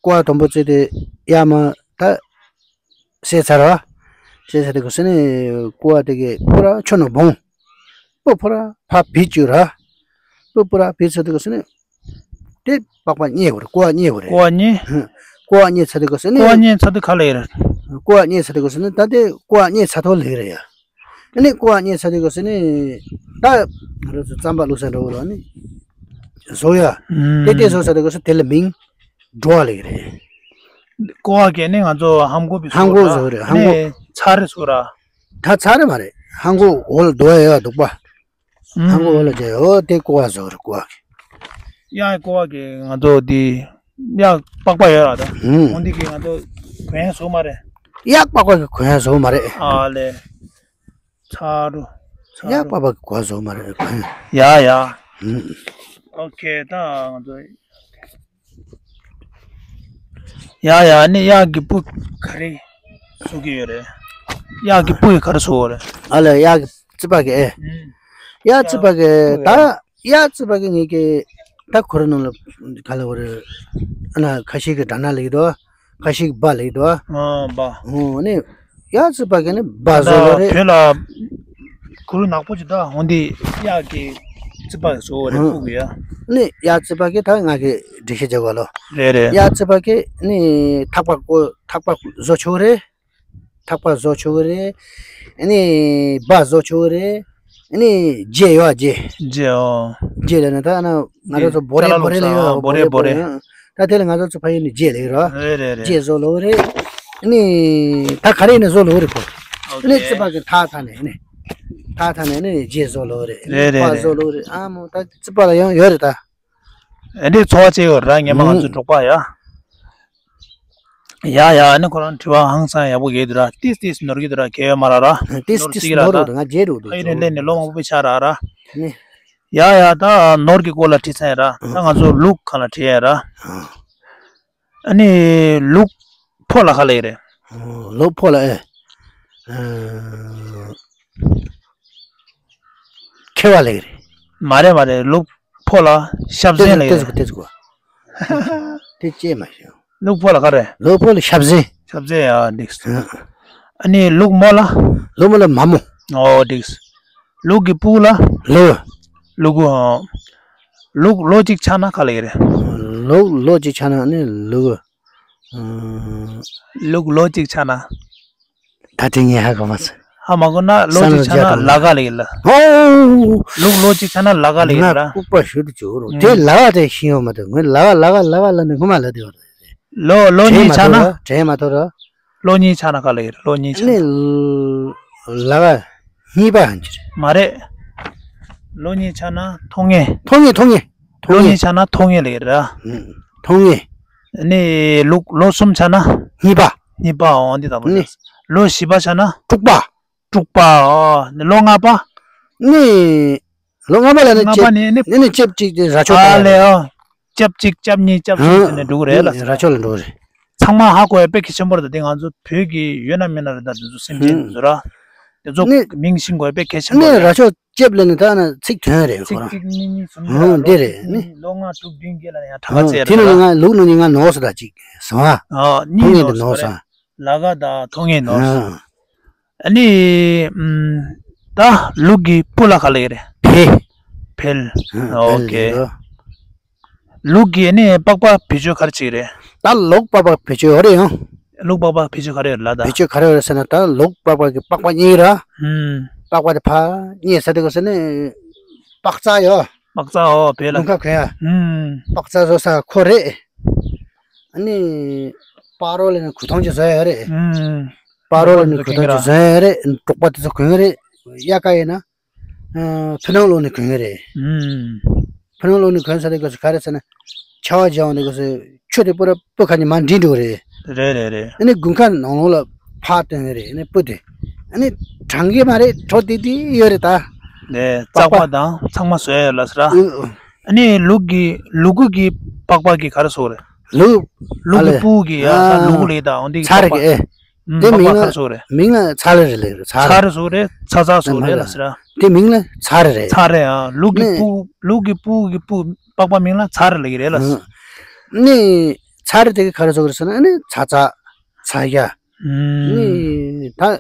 ཀོ་བ་དང་པོ་བཙལ་ཏེ་གཡག་མ་ད་བསད་ཚར་བ། བསད་ཚར་དེ་ག་ཟེར་ནས་ཀོ་བ་དེ་གས་ཁོ་ར་ཆུ་ནང་སྦངས། སྤུ་ཕོ་ར་ཕ་བི་བཅུ་ར། སྤུ་ཕོ་ར་བི་ཚོ་དེ་ག་སོ་ནི། དེ་པགས་པ་རྙེད་བར་ཀོ་བ་རྙེད་བར་རེད། ཀོ་བ་རྙེད། ཀོ་བ་རྙེད་ཚ་དེ་ག་སོ་ནི། ཀོ་བ་རྙེད་ཚ་དེ་ག་ལ་ཡོད་རེད། ཀོ་བ་རྙེད་ཚ་དེ་ག་སོ་ནི་ད་དེ་ཀོ་བ་རྙེད་ཚ་ཐོག་ལ་ཡོད་རེད་ཡ། ཨ་ནི་ཀོ་བ་རྙེད་ཚ་དེ་ག་སོ་ནི། ད་ང་རང་ཚོ་རྩམ་པ་བླུགས་ས་འགྲོ་བ་ལ་ནི། བཟོ་ཡ། དེ་དེ་བཟོ་ས་དེ་ག་སོ་དེ་ལ་མིང་འགྲོ་བ་ལ་ཡོད་རེད། ཀོ་བ་གས་ནི་ང་ཚོ་ཧམ་གོ་བི་ཧམ་གོ་བཟོ་རེད། ཧམ་གོ་ཚ་རེད་བཟོ་ར། ད་ཚ་རེད་མ་རེད། ཧམ་གོ་འོ་ལ་རྡོ་ཡ་ཡ་འདུག་པ། ཧམ་གོ་འོ་ལ་རྒྱ་ཡོ་དེ་ཀོ་བ་བཟོ་རེད་ཀོ་བ་གི། ཡ་ཀོ་བ་གི་ང་ཚོ་དེ་ཡ་པགས་པ་ཡོད་ར་ད། ཧུམ། འོ་འདི་གི་ང་ཚོ་གོན་བཟོ་མ་རེད། ཡ་པགས་པ་གི་གོན་བཟོ་མ་རེད། ཨ་ལེ། ཚ་རུ། ཚ་ཡ་རུ། པགས་པ་གི་གོན་བཟོ་མ་རེད་གོན། ཡ་ཡ། ཧུམ། ཨོ་ཁེ་ད་ང་ཚོ། ཡ་ཡ་ནི་གཡག་གི་སྤུ་ག་རེ་བཟོ་གི་ཡོད་རེད། གཡག་གི་སྤུ་ཡི་ག་རེ་བཟོ་བ་རེད། ཨ་ལ་གཡག་གི་རྩིད་པ་གི་ཨེ། ཨུམ། གཡག་རྩིད་པ་གི་ད་གཡག་རྩིད་པ་གི་ངེད་ཀྱི་ད་ཁོ་ར་ནང་ལ་ག་ལ་བ་རེད། ཨ་ན་ཁ་ཤས་ཀྱི་དགྲ་ནག་ལེགས་དོ། ཁ་ཤས་ཀྱི་སྦ་ལེགས་དོ། ཨ་སྦ། ཨོ་ནི། གཡག་རྩིད་པ་གི་ནི་སྦ་བཟོ་བ་རེད། བོད་ལ་གུ་རུ་ནག་པོ་ཅིག་ད་འོ་འདི་གཡག་གི་རྩིད་པ་བཟོ་བ་རེད་ཨང་སྤུ་གུ་ཡ། ནི་གཡག་རྩིད་པ་གི་ད་ང་གི་འགྲེལ་བཤད་རྒྱག་གོ་ལོ། རེད་རེད། གཡག་རྩིད་པ་གི་ནི་ཐག་པ་ཀོ་ཐག་པ་བཟོ་ཆོག་རེད། ཐག་པ་བཟོ་ཆོག་རེད། ནི་སྦ་བཟོ་ཆོག་རེད། ནི་རྗེ་ཡོད་རྗེ། རྗེ་ཨོ། རྗེ་ལ་ནི་ད་ན་ང་རང་ཚོ་བོ་རེ་བོ་རེ་ལ་ཡོད་བོ་རེ་བོ་རེ། ད་དེ་ལ་ང་ཚོ་ཚོ་ཕ་ཡུལ་ནས་རྗེ་ལེགས་རོ། རེད་རེད་རེད། རྗེ་བཟོ་ལོ་རེད། ཨ་ནི་ད་ག་རེ་ནས་བཟོ་ལོ་རེད་ཁོ། ཨོ་ཨ་ནི་ཁེ། རྩིད་པ་གི་ཐག་ཐག་ནས་ཨ་ནི། ཐག་ཐག་ནས་ཨ་ནི་རྗེ་བཟོ་ལོ་རེད། རེད་རེད་པ་རེད། བཟོ་ལོ་རེད་ཨ་མོ་ད་རྩིད་པ་ལ་ཡང་ཡོད་རེད་ད། ཨ་འདི་འཚོ་བ་སྐྱེལ་ཡོད་ར་ངས་མ་ང་ཚོ་ཨུ། འབྲོག་པ་ཡ། ཡ་ཡ་ཨ་ནི་ཁོ་རང་དྲི་བ་ཧང་སང་ཡག་པོ་གས་འདུག་ར་ཏིས་ཏིས་ནོར་གི་འདུག་ར་གས་ཡོད་མ་ར་ར། ཏིས་ཏིས་ནོར་སྲིད་ར་ནོར་ད། རོ་ང་རྗེ་རུ་འདུག་ཨ་ཡི་ནས་ལས་ནས་ལོ་མང་པོ་པའི་ཆ་ར་ར། ནི། ཡ་ཡ་ད་ནོར་གྱི་སྐོར་ལ་དྲིས་ཚར་ཡ་ར་ད་ང་ཚོ་ལུག་གང་ལ་དྲིས་ཡ་ར། ཨ་ནི་ལུག་ཕོ་ལ་ཁ་ལེགས་རེད། ལུག་ཕོ་ལ་ཨེ། ཁེ་བ་ལེགས་རེད། མ་རེད་མ་རེད་ལུག་ཕོ་ལ་ཤབ་ཟན་ལེགས་རེད། ཏེ་ཟུག་ཏེ་ཟུག་ཏེ་ཅེས་མ་ཤེས། ལུག་ཕོ་ལ་ག་རེ། ལུག་ཕོ་ལ་ཤབ་ཟན། ཤབ་ཟན་ཡ་འགྲིགས། ཨ་ནི་ལུག་མོ་ལ། ལུག་མོ་ལ་མ་མོ། ཨོ་འགྲིགས། ལུག་གི་སྤུ་ལ། ལུག་ལུག་གུ། ལུག་ལོ་གཅིག་ཆགས་ན་ག་ལེགས་རེད། ལུག་ལོ་གཅིག་ཆགས་ན་ནི་ལུག་ལུག་ལོ་གཅིག་ཆགས་ན། ད་དེ་ངས་ཧ་གོ་མ་སོང་། ཧ་མ་གོ་ན་ལོ་གཅིག་ཆགས་ན་ལ་ག་ལེགས་ལ། ཨོ། ལུག་ལོ་གཅིག་ཆགས་ན་ལ་ག་ལེགས་ལ། ལྐུགས་པ་ཞུ་དུ་བྱོས་རོགས་དེ་ལ་ག་དེ་ཤེས་ཡོད་མ་ཐུབ་ངས་ལ་ག་ལ་ག་ལ་ག་ལ་ནི་ངོ་མ་ལ་དེ་བ་རེད། ལོ་ལོ་གཉིས་ཆགས་ན། དྲན་མ་ཐུབ་ར། ལོ་གཉིས་ཆགས་ན་ག་ལེགས་ལོ་གཉིས་ཆགས་ན། ལ་ག་གཉིས་པ་ཧན་ཅི་རེད། མ་རེད། ལོ་གཉིས་ཆགས་ན་ཐོག་ངེས། ཐོག་ངེས་ཐོག་ངེས། ལོ་གཉིས་ཆགས་ན་ཐོག་ངེས་ལེགས་ར། ཐོག་ངེས། ནི་ལོ་ལོ་གསུམ་ཆགས་ན། གཉིས་པ། གཉིས་པ་འོང་འདི་དང་པོ་ནི། ལོ་བཞི་པ་ཆགས་ན། དྲུག་པ། དྲུག་པ་འོ་ནི་ལོ་ལྔ་པ། ནི། ལོ་ལྔ་པ་ལ་ནི་ལྔ་པ་ནི་ནི་ནི་ནི་ལྕེབ་གཅིག་དེ་ར་ཆོ་ཨ་ལེ་འོ། ལྕེབ་གཅིག་ལྕེབ་གཉིས་ལྕེབ་གསུམ་ཟེར་ནས་འགྲོ་གི་རེད་ལ། ར་ཆོ་ལ་འགྲོ་གི་རེད། ཚང་མ་ཧ་གོ་ཡ་དཔེ་གལ་ཆེན་པོ་རེད་ད་དེ་ང་ཚོ་བོད་ཀྱི་ཡོད་ན་མེད་ན་རེད་ད་དེ་ཚོ་སེམས་ཅན་དེ་ཚོ་ར། དེ་ཚོ་ནི། མིང་ཤེས་དགོས་དཔེ་གལ་ཆེན་པོ་ནི་རེད། ར་ཆོ་ལྕེབ་ལ་ནི་ད་ནི་ཚིག་དོན་རེད་ཁོ་ཚིག་རང་གཅིག་གཉིས་གཉིས་གསུམ་ཧུང་འདི་རེད་ནི། ལོ་ལྔ་དྲུག་བདུན་བརྒྱད་ལ་ཡང་གྲངས་ཀ་ཧུང་བཙལ་དེ་རེད་ནི་ལ། ང་ལུག་ནང་ནི་ང་ནོར་སོང་ད་ཅིག་སོང་ཨ། ཨ་ཐོག་ངེས་གཉིས་དེ་ནོར་ནོར་སོང་སོང་། ལ་ག་དང་ཐོག་ངེས་ནོར་སོང་། ཨ་ཨ་ནི་ཨམ། ད་ལུག་གི་སྤུ་ལ་ག་ལེགས་རེད། བེ། བེལ། ཨ་ཨོ་ཁེ། བེལ་ལོ། ལུག་གི་ནི་པགས་པ་བེད་སྤྱོད་ག་རེ་བྱེད་རེད། ད་ལུག་པགས་པ་བེད་སྤྱོད་ཡོད་རེད་ཡང་། ལུག་པགས་པ་བེད་སྤྱོད་ག་རེ་ཡོད་ལ་ད། བེད་སྤྱོད་ག་རེ་ཡོད་རེད་ཟེར་ན་ད་ལུག་པགས་པ་གི་པགས་པ་རྙེད་ར། ཧུམ། པགས་པ་དེ་ཕ་རྙེད་ས་དེ་ག་ཟེར་ནི། པགས་རྩ་ཡོད། པགས་རྩ་ཨོ་བེད་ལ། དགུན་ཁ་གོན་ཡ། ཧུམ། པགས་རྩ་བཟོ་ས་ཁོ་རེད། ཨ་ནི། སྤ་རོ་ལ་ནི་གོས་ཐུང་ཅིག་བཟོ་ཡ་ཡོད་རེད། ཧུམ། སྤ་རོ་ལ་ནི་གོས་ཐུང་ཅིག་བཟོ་ཡ་ཡོད་རེད། འབྲོག་པ་དེ་ཚོ་གོན་ཡ་རེད། དབྱར་ཁ་ཡིན་ན། ཕུ་ནང་ལོགས་ནས་གོན་གི་རེད། ཧུམ། ཕུ་ནང་ལོགས་ནས་གོན་ས་དེ་ག་ཚོད་ག་རེ་ཟེར་ན། ཆར་པ་བརྒྱབ་འོང་དེ་ག་ཚོད་ཆུ་དེ་སྤུ་ར་སྤུ་ཁ་ནས་མར་འདྲེན་འགྲོ་གི་རེད། རེད་རེད་རེད། ཨ་ནི་དགུན་ཁ་ནང་ལོགས་ལ་ཕར་བཏོན་གི་རེད། ཨ་ནི་སྤུ་དེ། ཨ་ནི་གྲང་གི་མ་རེད་དྲོ་དེ་དེ་ཡོད་རེད་ད། རེད་རྩག་པ་དང་ཚང་མ་བཟོས་ཡོད་ལ་ཟེར། ཨ་ནི་ལུག་གི་ལུ་གུ་གི་པགས་པ་གི་ག་རེ་ཟེར་རེད། ལུག་ལུག་གི་ཨ་ལེ། སྤུ་གི་ཡ་ད་ལུ་གུ་ལས་ད་འོང་དེ་གི་ཚ་རེད་པགས་པ། གི་ཨེ། ཨུམ། དེ་པགས་པ་མིང་ལ་ཁ་ལ་ཟེར་རེད། མིང་ལ་ཚ་རེ་རེད་ལེ་རེད་ཚ་རེད། ཚ་རེ་ཟེར་རེད་ཚ་ཚ་ཟེར་རེད་ལ་ཟེར། དེ་མིང་ལ་ཚ་རེ་རེད། ཚ་རེ་ཨ་ལུག་གི་ནི། སྤུ་ལུག་གི་སྤུ་གི་སྤུ་པགས་པ་མིང་ལ་ཚ་རེ་ལ་གི་རེད་ལ་ཟེར། ནི། ཚ་རེ་དེ་གི་ཁ་ལ་ཟེར་རེད་ཟེར་ན་ནི་ཚ་ཚ་ཚ་ཡ། ཨུམ། ནི་ད།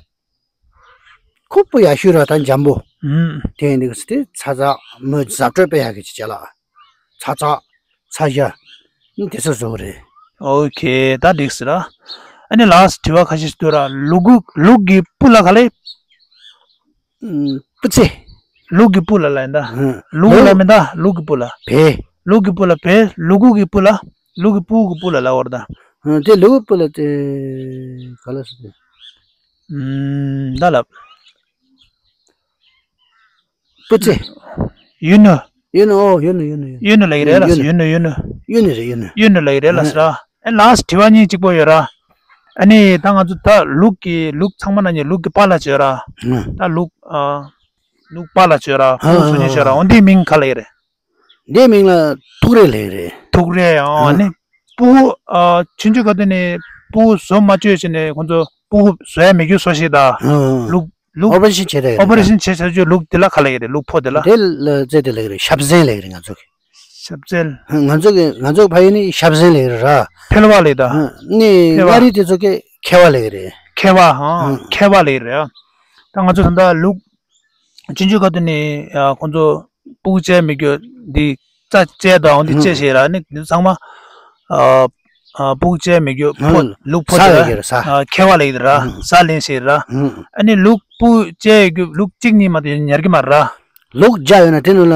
ཁོ་སྤུ་ཡག་ཤོས་ར་ད་འཇམ་པོ། ཨུམ། དེ་ཡིན་དུས་ཚེ་དེ་ཚ་ཚ་མོ་ཟ་སྤྲོད་དཔེ་ཡག་གི་ཅིག་བྱས་ལ། ཚ་ཚ། ཚ་ཡ། ཨུམ། དེ་ཚོ་བཟོ་གི་རེད། ཨོ་ཁེ། ད་འགྲིག་ཟེར་ར། ཨ་ནི་ལགས་དྲི་བ་ཁ་ཤས་ཤིག་འདུག་ར། ལུ་གུ་ལུག་གི་སྤུ་ལ་ག་ལེ། ཨུམ། སྤུ་རྩེ། ལུག་གི་སྤུ་ལ་ལ་ཡིན་ད། ཧུམ། ལུ་གུ་ལ་མིན་ད་ལུག་གི་སྤུ་ལ། བལ། ལུག་གི་སྤུ་ལ་བལ། ལུ་གུ་གི་སྤུ་ལ། ལུ་གུ་སྤུ་གི་སྤུ་ལ་ལབ་པ་རེད་ད། ཧུམ། དེ་ལུ་གུ་སྤུ་ལ་དེ་ག་ལ་སོ་དེ། ཨུམ། ད་ལབ། སྤུ་རྩེ། གཡུ་ནུ། གཡུ་ནུ། ཨོ། གཡུ་ནུ། གཡུ་ནུ། གཡུ་ནུ་ལབ་ཀྱི་རེད་ལགས། གཡུ་ནུ། གཡུ་ནུ། གཡུ་ནུ་རེད། གཡུ་ནུ། གཡུ་ནུ་ལབ་ཀྱི་རེད་ལགས་ཟེར་ར། ཨེ་ལགས་དྲི་བ་གཉིས་གཅིག་པོ་ཡོད་ར། ཨ་ནི་ད་ང་ཚོ་ད་ལུག་གི་ལུག་ཚང་མ་ནང་ནས་ལུག་གི་པ་ལ་བྱོས་ར། ཨ། ད་ལུག་ཨ། ལུག་པ་ལ་བྱོས་ར། ཨ། ཕུག་བཟོ་ནས་བྱོས་ར། ཨ། འོ་འདིའི་མིང་ག་ལ་ཡིན་རེད། འདིའི་མིང་ལ་ཐུག་རེ་ལབ་ཀྱི་རེད། ཐུག་རེ། ཨ། ཨ་ནི་སྤུ་གུ་ཨ། ཆུང་ཆུང་སྐབས་དུས་ནས་སྤུ་གུ་བཟོ་མ་བཅུག་བྱས་ནས་ཁོང་ཚོ་སྤུ་གུ་བཟོ་ཡ་མེད་རྒྱུ་བཟོ་ཤེས་ད། ཨ། ལུག་ལུག་ཨོ་པ་རེ་ཤན་བྱས་ཏེ། ཨོ་པ་རེ་ཤན་བྱས་བྱས་བྱས་ལུག་དེ་ལ་ག་ལ་ཡིན་རེད། ལུག་ཕོ་དེ་ལ། དེ་ལ་རྩེ་དེ་ལ་ཡིན་རེད། ཤབ་གཟན་ལ་ཡིན་རེད་ང་ཚོ་གི། ཤབ་གཟན། ང་ཚོ་གི་ང་ཚོ་ཕ་ཡུལ་ནི་ཤབ་གཟན་ལ་ཡིན་རེད་ར། ཕལ་བ་ལ་ཡིན་ད། ནི་ཕལ་བ། མངའ་རིས་དེ་ཚོ་གི་ཁེ་བ་ལ་ཡིན་རེད། ཁེ་བ། ཧང་། ཁེ་བ་ལ་ཡིན་རེད། ད་ང་ཚོ་ད་ལྟ་ལུག་ཆུང་ཆུང་སྐབས་དུས་ནས་ཁོང་ཚོ་སྤུ་གུ་བཅས་མི་རྒྱུ་འདི་རྩ་བཅད་དང་འདི་བཅད་བྱས་ར། ནི་འདི་ཚང་མ་ཨ། ཨ། སྤུ་གུ་བཅས་མི་རྒྱུ་ཕོ། ལུག་ཕོ་ཟ་དེ་ལ་ཡོད་ཀྱི་རེད་ཟ། ཨ། ཁེ་བ་ལ་ཡོད་ར། ཟ་ལེན་བྱེད་ར། ཨ་ནི་ལུག་སྤུ་བཅས་ཡོད་རྒྱུ་ལུག་གཅིག་གཉིས་མ་གཏོགས་ཉར་གྱི་མ་རེད་ར། ལུག་བརྒྱ་ཡོད་ན་དེ་ནང་ལ་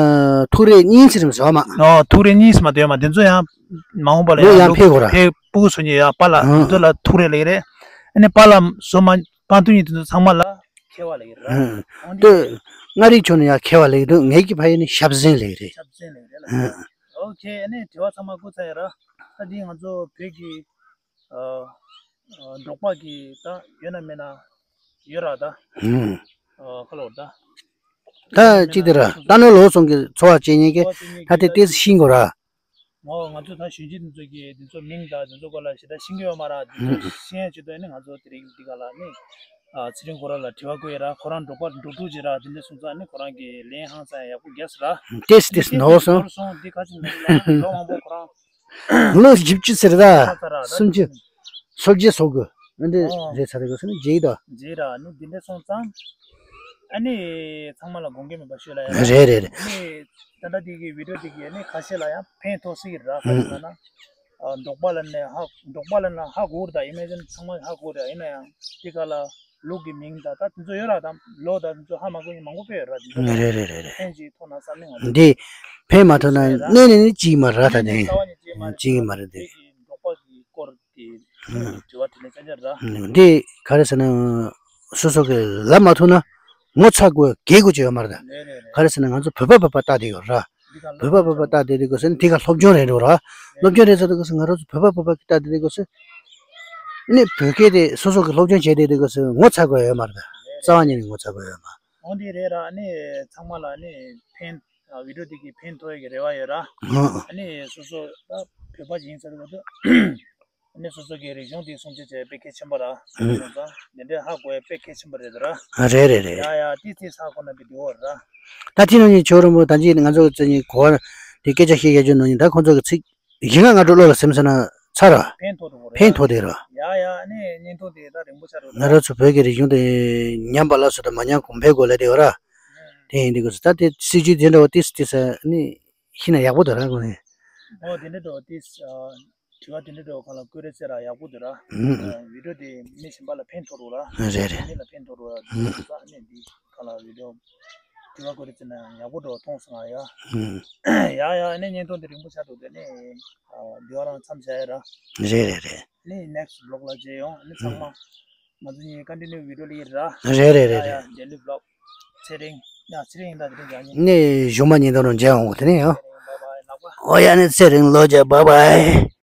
ཐུག་རེ་གཉིས་ཙམ་རེད་ཟེར་བ་མ། ཨོ། ཐུག་རེ་གཉིས་ཙམ་མ་གཏོགས་ཡོད་མ། དེ་ཚོ་ཡང་མ་འོངས་པ་ལ་ལུག་ཡང་ཡང་ལུག་འཕེལ་དགོས་ར། འཕེལ་སྤུ་གུ་བཟོ་ནས་ཡང་པ་ལ། ཨ། དེ་ཚོ་ལ་ཐུག་རེ་ལབ་ཀྱི་རེད། ཨ་ནི་པ་ལ་བཟོ་མ་པ་ཐུག་གཉིས་དེ་ཚོ་ཚང་མ་ལ་ཁེ་བ་ལབ་ཀྱི་རེད་ར། ཨ། འོན་ཏེ་ཏེ་མངའ་རིས་ཕྱོགས་ནས་ཡང་ཁེ་བ་ལབ་ཀྱི་འདུག་ངེད་ཀྱི་ཕ་ཡུལ་ནི་ཤབ་གཟན་ལབ་ཀྱི་རེད། ཤབ་གཟན་ལབ་ཀྱི་རེད་ལ། ཨ། ཨོ་ཁེ། ཨ་ནི་དྲི་བ་ཚང་མ་བཀོད་ཚར་ཡོད་ར། ད་འདི་ང་ཚོ་བོད་ཀྱི་ཨ། ཨ། འབྲོག་པ་གི་ད་ཡོད་ན་མེད་ན་ཡོད་ར་ད། ཧུམ། ཨ། ཁ་ལོ་ད། ད་ཅི་དེ་ར་ད་ནོ་ལོ་སོང་གི་འཚོ་བ་བྱེད་མཁན་གྱི་ད་དེ་ཏེས་ཤིང་གོ་ར། ཨོ། ང་ཚོ་ད་གཞོན་སྐྱེས་འདི་ཚོ་གི་འདི་ཚོ་མིང་དང་འདི་ཚོ་སྐོར་ལ་ཞེ་དྲག་ཤེས་ཀྱི་ཡོད་མ་ར། འདི་ཚོ་ཤེས་ཡ་ཆེད་དུ་ནི་ང་ཚོ་དེ་རིང་འདི་ག་ལ་ནི་ཨ། ཚེ་རིང་ཁོ་ར་ལ་དྲི་བ་བཀོད་ཡ་ར། ཁོ་རང་འབྲོག་པ་འབྲོག་ཕྲུག་ཅིག་ར། དེ་འདྲ་སོང་ཙང་ནི་ཁོ་རང་གི་ལན་ཧང་སང་ཡག་པོ་རྒྱག་སོང་ར། ཏེས་ཏེས་ནོར་སོང་། ནོར་སོང་། འདི་ག་ཅིག་ནོར་ལ་ལོ་མང་པོ་ཁོ་རང་ལོ་བཞི་བཅུ་ཟེར་ད། ཁ་ཚ་ར་ད། སུམ་ཅུ། སོ་བརྒྱད་སོ་དགུ། ཨ་འདི་ཨོ། རེད་ཚ་རེད་གོ་སོ་ནི་རྗེས་ད། རྗེས་ར་ནི་འདི་འདྲ་སོང་ཙང་། ཨ་ནི་ཚང་མ་ལ་དགོངས་འགལ་མེད་པ་ཤོད་ལ་ཡ། རེད་རེད་རེད། ཨ་ནི་ད་ལྟ་འདི་གི་བི་ཌིའོ་འདི་གི་ཨ་ནི་ཁ་ཤས་ལ་ཡང་ཕན་ཐོགས་སྲིད་ཀྱི་ར། ཁ་ཤས་ལ་ན། ཨ། འབྲོག་པ་ལ་ནི་ཧ་འབྲོག་པ་ལ་ན་ཧ་གོ་ར། ད་ཨི་མེ་ཇིན་ཚང་མ་ཧ་གོ་ར། ཡིན་ན་ཡང་འདི་ག་ལ་ལུག་གི་མིང་ད་ད་དེ་ཚོ་ཡོད་ར། ད་ལོ་ད་དེ་ཚོ་ཧ་མ་གོ་མཁན་མང་པོ་དཔེ་ཡོད་ར། དེ་ཚོ་རེད་རེད་རེད་རེད། ཕན་ཅིག་ཐོགས་ན་བསམ་ནས་ང་ཚོ། འདི་ཕན་མ་ཐོགས་ན་གནས་ནས་ནི་ཅིག་མ་ར། ད་དེ་རྩ་བ་ནས་ཅིག་མ་རེད། ཅིག་མ་རེད་དེ། འདི་གི་འབྲོག་པ་གི་སྐོར་གྱི་དྲི་བ་དྲིས་ལན་བྱ་རྒྱུ་ར། འདི་ག་རེ་ཟེར་ན་སོ་སོ་གི་ལབ་མ་ཐུབ་ན་ངོ་ཚ་དགོས་གལ་དགོས་ཀྱི་ཡོད་མ་རེད། རེད་རེད་རེད། ག་རེ་ཟེར་ན་ང་ཚོ་བོད་པ་བོད་པ་ལྟ་བསྡད་ཡོད་ར། འདི་ག་བོད་པ་བོད་པ་ལྟ་བསྡད་དུས་སྐབས་སུ་ནི་དེ་ག་སློབ་སྦྱོང་རེད་འགྲོ་ར། སློབ་སྦྱོང་རེད་ཟེར་དུས་སྐབས་སུ་ང་རང་ཚོ་བོད་པ་བོད་པ་གི་ལྟ་བསྡད་དུས་སྐབས་སུ་ནི་བོད་སྐད་དེ་སོ་སོ་གི་སློབ་སྦྱོང་བྱས་བསྡད་དུས་སྐབས་སུ་ངོ་ཚ་དགོས་ཡོད་མ་རེད། རྩ་བ་ཉིད་ནས་ངོ་ཚ་དགོས་ཡོད་མ། འོ་འདི་རེད་ར། ནི་ཚང་མ་ལ་ནི་ཕན་ཨ། བི་ཌིའོ་འདི་གི་ཕན་ཐོགས་ཡ་གི་རེ་བ་ཡོད་ར། ཨ་ནི་སོ་སོ་ད་བོད་པ་ཡིན་ཟེར་དུས་སྐབས་སུ། ཨ་ནི་སོ་སོ་གི་རིག་གཞུང་དེ་སྲུང་བརྩི་བྱས་དཔེ་གལ་ཆེན་པོ་ར། ཨ། སོང་ཙང་འདི་འདྲའི་ཧ་གོ་ཡ་དཔེ་གལ་ཆེན་པོ་རེད་ར། རེད་རེད་རེད། ཡ་ཡ་ཏི་ཏི་ཧ་གོ་ན་དཔེ་འདི་འོ་ར། ད་ཅི་ནང་བཞིན་ཇོ་རིན་པོ་ད་ཅི་ང་ཚོ་ཚེ་ཉིན་གོ་བ་དེ་སྐད་ཆ་བཤད་ཡ་ཇོ་ནང་བཞིན་ད་ཁོང་ཚོ་གི་ཚིག་བཞི་ལྔ་ལྔ་དྲུག་བློ་ལ་སིམ་ཟེར་ན་ཚར་ར། ཕན་ཐོགས་འགྲོ་གི་རེད། ཕན་ཐོགས་དེ་ར། ཡ་ཡ་ནི་བརྙན་ཐུང་དེ་ད་རིང་པོ་ཆགས་འགྲོ། ང་རང་ཚོ་བོད་ཀྱི་རིག་གཞུང་དེ་ཉམས་པ་ལ་སོགས་དང་མ་ཉམས་གོང་འཕེལ་དགོས་ལབ་དེ་ཡོད་ར། དེ་ཡིན་དུས་ད་དེ་སྲིད་ཇུས་དེ་འདྲ་བ་ཏི་ཏི་ནི་ཤི་ན་ཡག་པོ་འདུག་ར་ཁོ་ནི། ཨོ་དེ་འདྲ་འགྲོ་ཏི། དྲི་བ་དེ་འདྲ་འགྲོ་གང་ལ་བཀོད་རེ་ཟེར་ར་ཡག་པོ་འདུག་ར། ཨ། བི་ཌིའོ་དེ་མི་གཞན་པ་ལ་ཕན་ཐོགས་རོགས་ར། རེད་རེད། མི་ལ་ཕན་ཐོགས་རོགས་ར། ཨ། ཨ་ནི་འདི་གང་ལ་བི་ཌིའོ་དྲི་བ་བཀོད་རེ་ཟེར་ན་ཡག་པོ་འགྲོ་མཐོང་སོང་ང་ཡ། ཨ། ཡ་ཡ་ཨ་ནི་བརྙན་ཐུང་དེ་རིང་པོ་ཆགས་འདུག་དེ་ནི་འདི་བ་རང་མཚམས་བཞག་ཡ་ར། རེད་རེད་རེད། ནི་ནེགསི་བི་ལོག་ལ་མཇལ་ཡོང་། ཨ་ནི་ཚང་མ་ང་ཚོ་གཉིས་ཀ་ཊི་ནིའུ་བི་ཌིའོ་ལ་ཡིན་ར། རེད་རེད་རེད་ཡ་ཡ་རེད། ཌེ་ལི་བི་ལོག་ཚེ་རིང་། ཡ་ཚེ་རིང་ཡིན་ད་དེ་རིང་ཡ་ནི། ནི་གཞུག་མ་ཉིན་དང་རུ་མཇལ་ཡོང་དེ་ནི་ཡང་། ཚེ་རིང་བཱའི་བཱའི་ལགས་པ། ཨོ་ཡ་ནི་ཚེ་རིང་ལོ་རྒྱ་བཱའི་བཱའི།